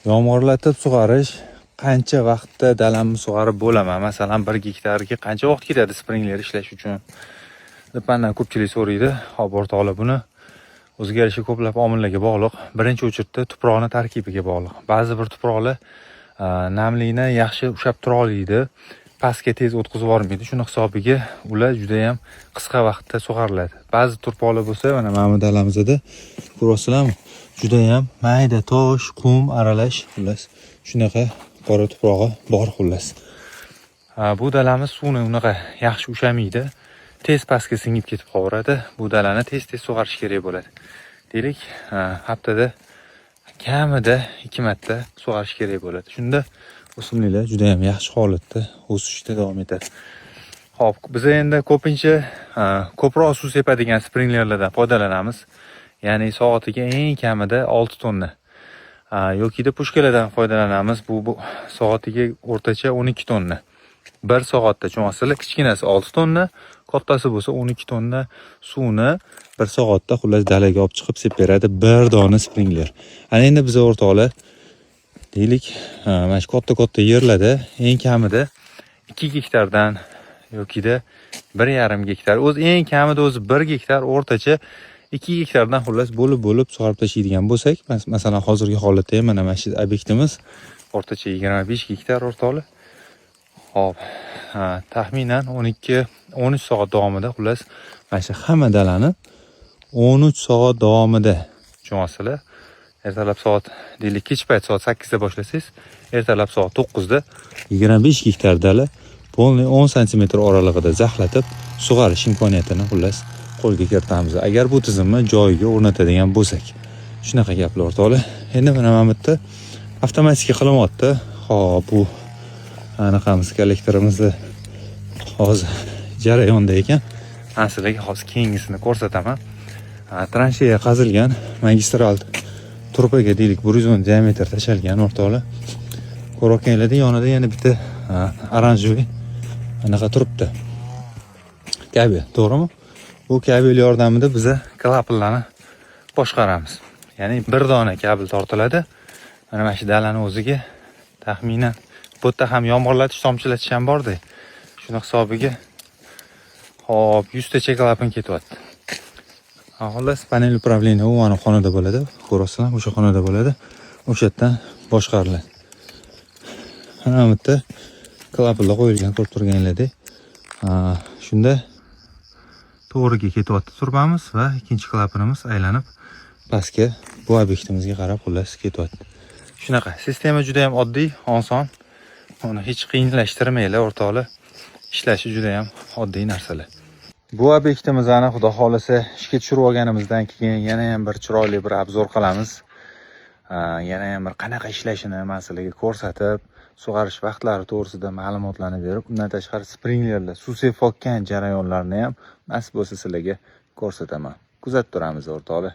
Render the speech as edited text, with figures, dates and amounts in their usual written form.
Yomg'irlatib sug'orish qancha vaqtda dalamni sug'orib bo'laman? Masalan, 1 gektarga qancha vaqt ketadi sprinkler ishlash uchun? Deb mandan ko'pchilik so'raydi. Xo'p, o'rtoqlar, buni o'ziga yarasha ko'plab omillarga bog'liq. Birinchi очередь da tuproqni tarkibiga bog'liq. Ba'zi bir tuproqlar namlikni yaxshi ushlab tura oladi, pastga tez o'tkazib yubormaydi. Shuni hisobiga ular juda ham qisqa vaqtda sug'oriladi. Ba'zi tuproqlar bo'lsa, mana bu dalamizda ko'ryapsizlarmi? Juda ham mayda tosh, qum aralash, xullas, shunaqa qora tuprog'i bor, xullas. Bu dalamiz suvni unaqa yaxshi ushlamaydi. Tez pastga singib ketib qolaveradi. Bu dalani tez-tez sug'arish kerak bo'ladi. Deylik, haftada kamida 2 marta sug'arish kerak bo'ladi. Shunda o'simliklar juda ham yaxshi holatda o'sishda davom etadi. Xo'p, biz endi ko'pincha ko'proq suv sepadigan sprinklerlardan foydalanamiz. Ya'ni soatiga eng kamida 6 tonna. Yokida пушка lardan foydalanamiz. Bu soatiga o'rtacha 12 tonna. 1 soatda, tushunasizlar, kichkinasi 6 tonna, kattasi bo'lsa 12 tonna suvni 1 soatda, xullas, dalaga olib chiqib sepib beradi bir dona sprinkler. Ana endi biz, o'rtoqlar, deylik, mana shu katta-katta yerlarda eng kamida 2 gektardan yokida 1,5 gektar, o'zi eng kamida o'zi 1 gektar, o'rtacha 2 gektardan, xullas, bo'lib-bo'lib sug'arib tashlaydigan bo'lsak, masalan, hozirgi holatda ham mana shu obyektimiz o'rtacha 25 gektar, o'rtoqlar. Xo'p, taxminan 12-13 soat davomida, xullas, mana shu hamma dalani 13 soat davomida, tushunyapsizlar? Ertalab soat, deylik, kech payt soat 8 da boshlasangiz, ertalab soat 9 da 25 gektar dala полный 10 santimetr oralig'ida zaxlatib sug'arish imkoniyatini, xullas, qo'lga kiritamiz. Agar bu tizimni joyiga o'rnatadigan bo'lsak. Shunaqa gaplar, o'rtoqlar. Endi mana bu yerda avtomatik qilinyapti. Xo'p, bu anaqamiz, kollektorimizni hozir jarayonda ekan. Man sizlarga hozir keyingisini ko'rsataman. Transheya qazilgan, magistral trubaga, deylik, 110 diametr tashalgan, o'rtoqlar. Ko'rayotganlarda yonida yana bitta оранжевый anaqa turibdi. Kabel, to'g'rimi? Bu kabel yordamida biza klapanlarni boshqaramiz. Ya'ni bir dona kabel tortiladi. Mana shu dalani o'ziga taxminan bu yerda ham yomg'irlatish, tomchilatish ham borda. Shuni hisobiga, hop, 100 tacha klapan ketyapti. Xullas, панель управления u mana xonada bo'ladi. Ko'rasizlar, o'sha xonada bo'ladi. O'sha yerdan boshqariladi. Mana bu yerda klapanlar qo'yilgan, ko'rib turganlaridek. Shunda to'g'riga ketyapti trubamiz va ikkinchi klapanimiz aylanib pastga, bu obyektimizga qarab, xullas, ketyapti. Shunaqa. Sistema juda ham oddiy, oson. Uni hech qiyinlashtirmanglar, o'rtoqlar. Ishlashi juda ham oddiy narsalar. Bu obyektimizni, xudo xohlasa, ishga tushirib olganimizdan keyin yana ham bir chiroyli bir обзор qilamiz. Yana ham bir qanaqa ishlashini man sizlarga ko'rsatib, sug'arish vaqtlari to'g'risida ma'lumotlarni berib, undan tashqari sprinklerlar suv sepayotgan jarayonlarni ham nasib bo'lsa sizlarga ko'rsataman. Kuzatib turamiz, o'rtoqlar.